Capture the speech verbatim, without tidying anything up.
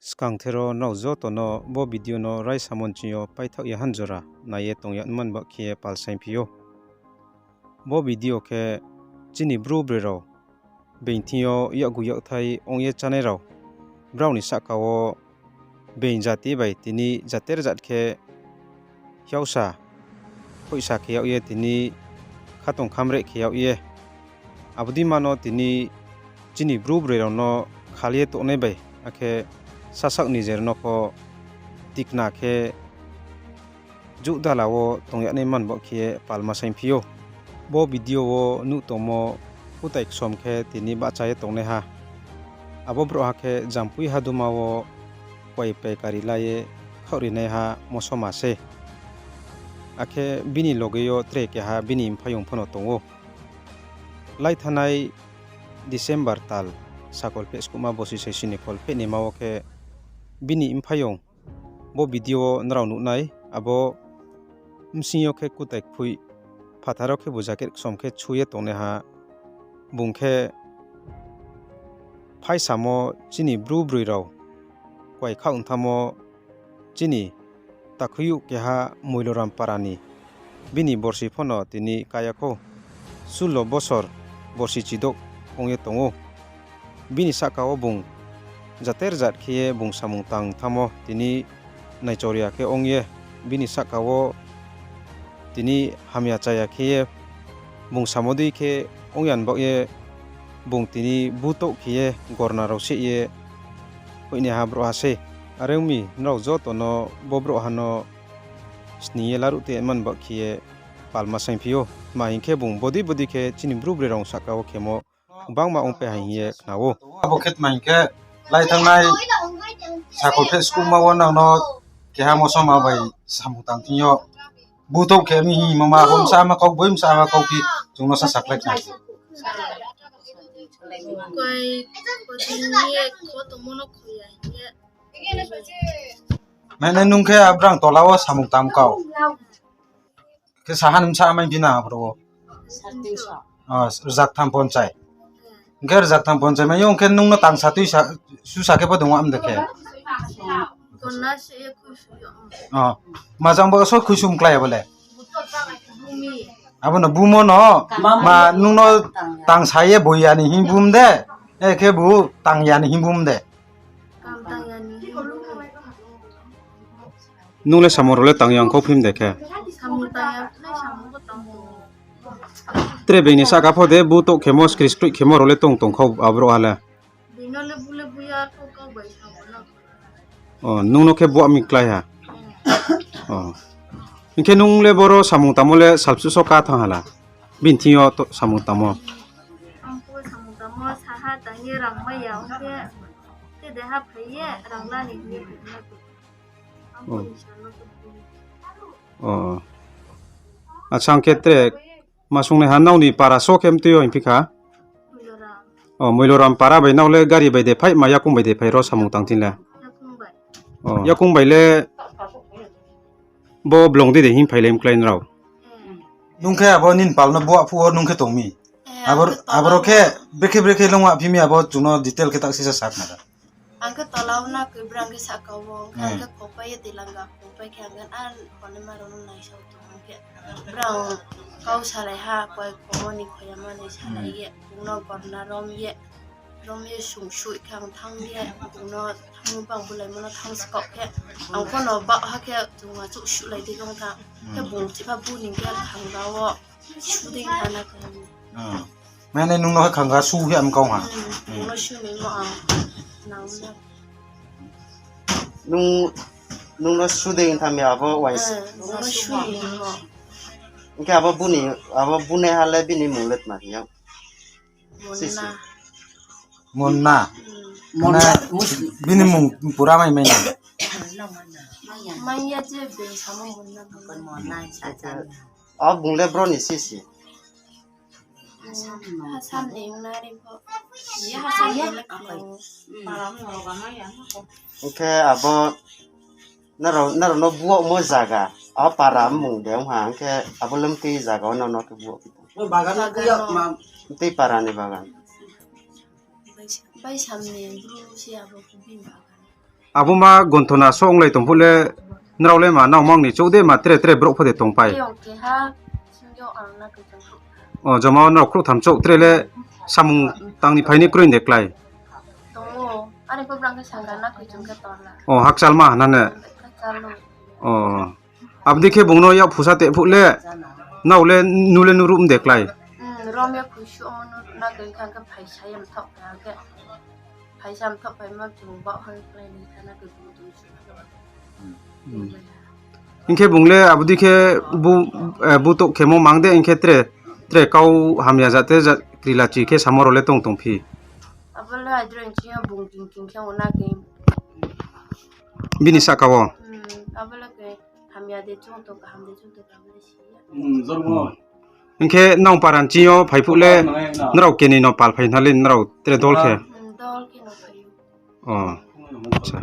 Skangther wo nrao joto no bo video no raisa monching yo paithaoh ya hanjora nai ye tong yag man ba khe ye pal saingphi ou. Bo video khe chini bru broi rao being thing yo yakgu yakthai ong ye chánai rao, brao ni sahka wo being jati bai tini jater jat khe hiaosa, hoihsa khe yag ye tini khatong khamreh khe yag ye, abo dei ma no tini chini bru broi rao no khal ye tongnai bai, akhe sasaoh ni jer no pho tikna khe jouhdala wo tong yag nai man ba khe ye palma saingphi ou. Bo video wo nuh tongmo kutai ksom khe tini bahcha ye tongnaiha. Abo brouhha khe Jampui haduma wo kuai paikari la ye khaohrinaiha mosoma sei. Akhe bini loge yo tre keha bini mphaiyong pho no tong ou. Lai thanngnai December tal sakol pheh skuhma bosi saisi ni kholpheh ni ma wo khe bini mphaiyong bo video wo nrao nuh nai, abo bsing yo khe kutai kphoih, phathar wo khebu jacket ksom khe shu ye tongnaiha. Bung khe phaisamo chini bru broi rao kuai khaoh thanngmo chini takhuiyouh keha Moiloram para ni, bini borsi pho no tini ká ya khou, sullo bosor borsi chidouh ong ye tong ou. Bini sahka wo bung jater jat khe ye bung samung tang thanngmo tini naichor ya khe ong ye, bini sahka wo tini hamya chaya khe ye bung samo dei khe ong ya ni baoh ye bung tini butouh khe ye gorna rao seh ye hoihnaiha brouhha sei. Are ong mi, nrao joto no bo brouhha no sning ye laruh tei man ba khe ye palma saingphi ou. Tma hing khe, bung bodei bodei khe chini bru broi rao sahka wo khemo gbangma ongpai ha hing ye khna ou. Abo khe tma hing khe, lai thanngnai sakol pheh skuhma wo nang no keha mosoma bai samung tang thing yo butouh khe mi hingmo ma, abo bsa ma kau, boi bsa ma kau phi, chung no sa sakhlai khna. Koi, koi ni ye kho tongmo no kho ya hing ye. Mane nung khe abrang tola wo samung tang kau. Khe saha ni bsa mai bina abro wo. Rzaktham ponchai. Hing khe rzaktham ponchai mai yo, hing khe nung no tangsa tuisa, susa khe bo dong am de khe. Majang bo so khuisum klái abo le. Abo no bumo no, ma nung no tangsa ye boi ya ni hing bum de, e khe bu tang ya ni hing bum de. Nung le samung rao le tang ya ong khou phim de khe. Tre being ni sahka pho de butouh khemo, skri skroih khemo rao le tong tong khou abrouh ha le. O, nung no khe buah mi klái ha. O. Hing khe nung le boro samung tangmo le salpsuh so ká thanng ha la. Bini thing yo samung tangmo. Ang pho samung tangmo saha tang ye rang mai ya, ong khe te deha phai ye rang la ni hing ye phai na. Acha, ang khe tre ma sungnaiha, nrao ni para so khe mtui yo hingphi kha? O, Moiloram para bai nrao le gari bai de phai, ma yakoung bai de phai ro samung tang thing le? Yakoung bai le bo blong di de hing phai le mklái nrao? Nung khe abo nini pal no buah phuh wo nung khe tong mi? Aboro khe brekhe brekhe longwa phi mi, abo chung no detail khe taksisa sa khna da. Ang khe tola wo na koi brang khe sahka wo, ang khe khopai ye tei langa, khopai khe ang khe ar hone ma rao no naisao tong khe. Brang kau salai ha, koi khomo ni khoyama ni salai ye, bung no gorna rom ye, rom ye sung sui khe ang thanng ye, bung no thanng bang bulaimo no thanng skaoh khe, ang pho no bah ha khe chung achouh suhlai di long tha, khe bung chipha bu ni khe khanga wo. Sudei thana khe. Mane nung no khanga su hing ye mkau ha. Nung no sumi mo ang. Nung no, nung no sudei tham ya abo wai. Nung no sumi mo. Hing khe abo buni, abo bunaiha le bini mung le tma hing ya? Monna. Monna. Monna. Bini mung pura mai mai na. Mai ya je be samo Monna. Monna sa sa. A bung le bro ni sisi. Hasam ni ong nai ri pho. Ye hasam ni le khnang. Hing khe abo nrao, nrao no buohmo zaga, a para mmung de ong ha, hing khe abo le mtui zaga wo nrao no khe buoh phi tong? Mtui para ni bagan. Baisam ni bru se abo khe bini bagan. Abo ma gonthona so onglai tong phuh le, nrao le ma nrao mang ni chouh de ma tre tre brouh pho de tongpai? O, joma wo nrao khrouhtham chouh tre le samung tang ni phai ni kroi de klái? O, hakchal ma hana ne. O, abo dei khe bung no yak phusa te phuh le, nrao le nu le nu ruh de klái? Hing khe bung le abo dei khe bu, bu touh khemo mang de, hing khe tre, tre kau hamya ja te ja krilachi khe samo rao le tong tongphi? Bini sahka wo. Hing khe nang paran ching yo phai phuh le, nrao keni no pal phai na le, nrao tre dol khe? O, acha.